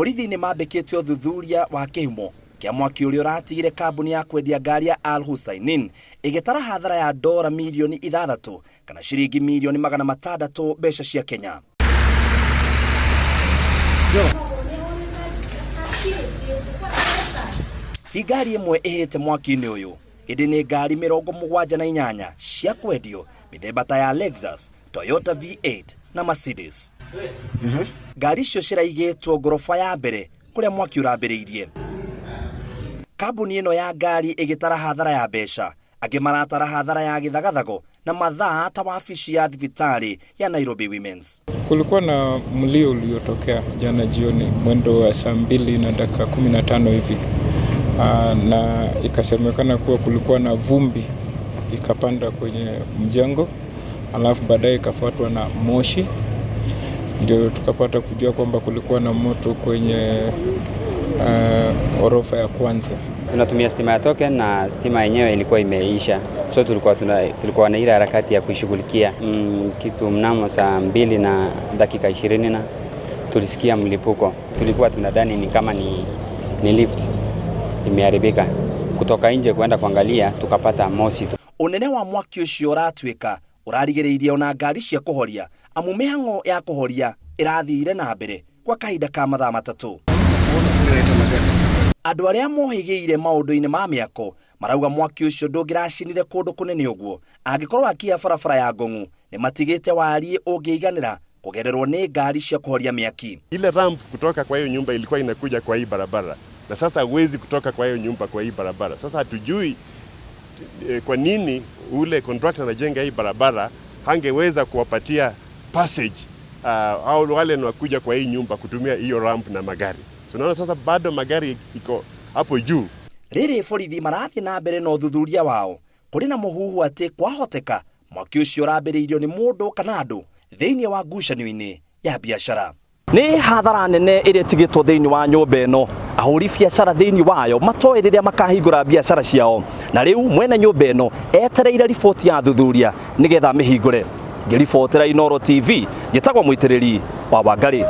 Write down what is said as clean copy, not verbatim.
Borithi nĩ mambĩkĩte ũthuthuria wa kĩhumo kĩa mwaki ũrĩa ũratigire kambuni ya kwendia ngari ya Al Hussainin ĩgĩtara hathara ya dora mirioni 6 kana ciringi mirioni 600 mbeca cia Kenya. Ti ngari ĩmwe ĩhĩte mwaki-inĩ ũyũ, ĩndĩ nĩ ngari 78 cia kwendio mĩthemba ta ya Lexus, Toyota V8 na Mercedes. Ngari icio ciraigĩtwo ngoroba ya mbere kũrĩa mwaki ũrambĩrĩirie. Kambuni ĩno ya ngari ĩgĩtara hathara ya mbeca, angĩ maratara hathara ya gĩthagathago na mathaa ta wabici ya thibitarĩ ya Nairobi Women's. Kulikuwa na mlio uliotokea jana jioni mwendo wa saa 2 na dakika 15 hivi, na ikasemekana kuwa kulikuwa na vumbi ikapanda kwenye mjengo, alafu baadaye ikafuatwa na moshi, ndio tukapata kujua kwamba kulikuwa na moto kwenye orofa ya kwanza. Tunatumia stima ya token na stima yenyewe ilikuwa imeisha, so tulikuwa na ile harakati ya kuishughulikia kitu mnamo saa 2 na dakika 20 na tulisikia mlipuko. Tulikuwa tunadhani ni kama ni lift imeharibika. Kutoka nje kwenda kuangalia tukapata moshi tu. Ũnene wa mwaki ũcio ũratuĩka ũrarigĩrĩirie ona ngari cia kũhoria, amu mĩhang'o ya kũhoria ĩrathire na mbere kwa kahinda ka mathaa 3. Andũ arĩa mohĩgĩire maũndũ-inĩ ma mĩako marauga mwaki ũcio ndũngĩracinire kũndũ kũnene ũguo angĩkorwo aki a barabara ya Ngong'u nĩ matigĩte wariĩ ũngĩiganĩra kũgererwo nĩ ngari cia kũhoria mĩaki. Ile ramp kutoka kwa hiyo nyumba ilikuwa inakuja kwa hii barabara, na sasa huwezi kutoka kwa hiyo nyumba kwa hii barabara. Sasa hatujui kwa nini ule contractor anajenga hii barabara hangeweza kuwapatia passage au wale wanakuja kwa hii nyumba kutumia hiyo ramp na magari. Tunaona sasa bado magari iko hapo juu. Rĩrĩ borithi marathiĩ na mbere na ũthuthuria wao, kũrĩ na mũhuhu atĩ kwahoteka mwaki ũcio ũrambĩrĩirio nĩ mũndũ kana andũ thĩinĩ wa ngucanio-inĩ ya biacara. Nĩ hathara nene ĩrĩa ĩtigĩtwo thĩinĩ wa nyũmba ĩno, ahũri biacara thĩinĩ wayo matoĩ rĩrĩa makahingũra biacara ciao, na rĩu mwene nyũmba ĩno etereire riboti ya thuthuria nĩgetha amĩhingũre. Ngĩribotera Inooro TV, njĩtagwo Mũitĩrĩri wa Wangarĩ.